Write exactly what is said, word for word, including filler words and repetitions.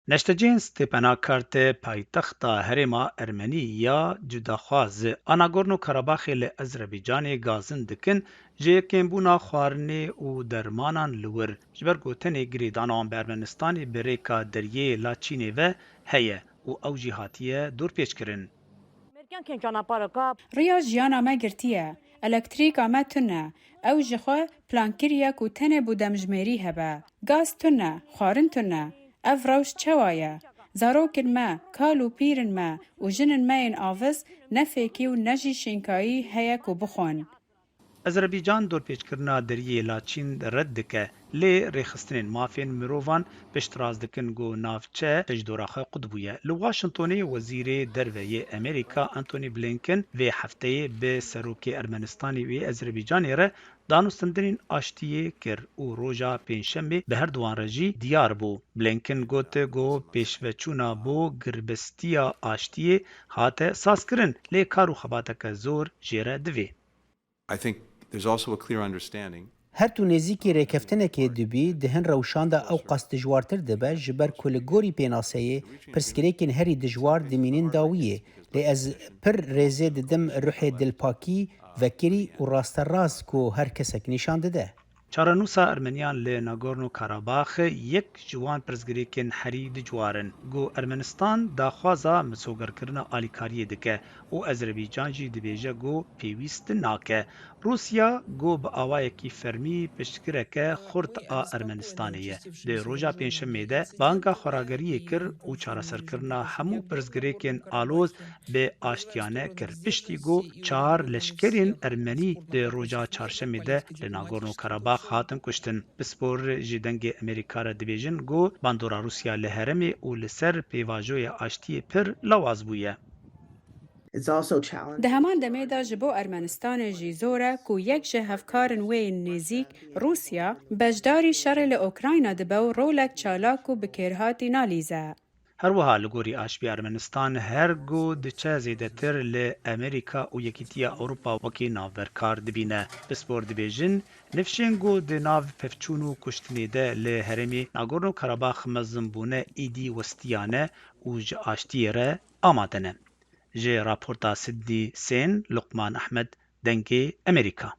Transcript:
Neştecên Stepanakert paytexta herêma Ermenî ya cudaxwaz a Nagorno-Karabaxê li Ezerbaycanê gazin dikin, ji kêmbûna xwarinê û dermanan li wir, ji ber ku tenê girêdana wan bi Ermenistanê bi rêka deriyê Laçînê ve heye û ew jî hatiye dorpêçkirin. Riya jiyana me girtiye. Elektrîka me tune. Ew ji xwe plan kiriye ku tenê bo demjimêrî hebe. Gaz tune, xwarin tune. Ev rewş çawa ye? Zarokên me, kal û pîrên me û jinên me yên aviz ne fêkî û ne jî şînkayî heye ku bixwin. Ezerbaycan dorpêçkirina deriyê Laçîn red dike, lê rêxistinên mafên mirovan piştrast dikin ku navçe ji dora xwe qut bûye. Li Washingtonê Wezîrê Derve yê Amerîka Antony Blinken vê hefteyê bi serokê Ermenistanê û yê Ezerbaycanê re danûstendinên aştiyê kir û roja Pêncşemê bi herduwan re jî diyar bû. Blinken got ku pêşveçûna bo girbestiya aştiyê hate sazkirin, lê kar û xebateke zor jê re divê. I think there's also a clear understanding. Her tu nêzîkî rêkeftinekê dibî, di hin rewşan de ew qas dijwartir dibe, ji ber ku li gorî pênaseyê pirsgirêkên herî dijwar dimînin dawiyê. Lê ez pir rêzê didim ruhê dilpakî, vekirî û rasterast ku her kesek nîşan dide. Çarenûsa Ermeniyan li Nagorno-Karabax yek ji wan pirsgirêkên herî dijwar in. Ku Ermenistan daxwaza misogerkirina alîkariyê dike û Ezerbaycan jî dibêje ku pêwîst nake. Rûsya ku bi awayekî fermî piştgireke xurt a Ermenistanê ye, di roja Pêncşemê de banga xwerageriyê kir û çareserkirina hemû pirsgirêkên aloz bi aştiyane kir. Piştî ku çar leşkerên Ermenî di roja Çarşemê de li Nagorno-Karabax hatin kuştin. Pispor ji Dengê Amerîka re dibêjin ku bandora Rûsya li herêmê û li ser pêvajoya aştiyê pir lawaz bûye. Di heman demê de ji bo Ermenistanê jî zor e ku yek ji hevkarên wê yên nêzîk, Rûsya, beşdarî şerê li Ukrayna dibe û rolek çalak û bi kêrhatî nalîze. Her wiha li gorî aşbî Ermenistan her ku diçe zêdetir li Amerîka û Yekîtiya Ewropa wekî navberkar dibîne. Pispor dibêjin, nifşên ku di nav pevçûn û kuştinê de li herêmê Nagorno-Karabax mezin bûne êdî westiyane û ji aştiyê re amade ne. Ji raporta Sidney Sên, Luqman Ehmed, Dengê Amerîka.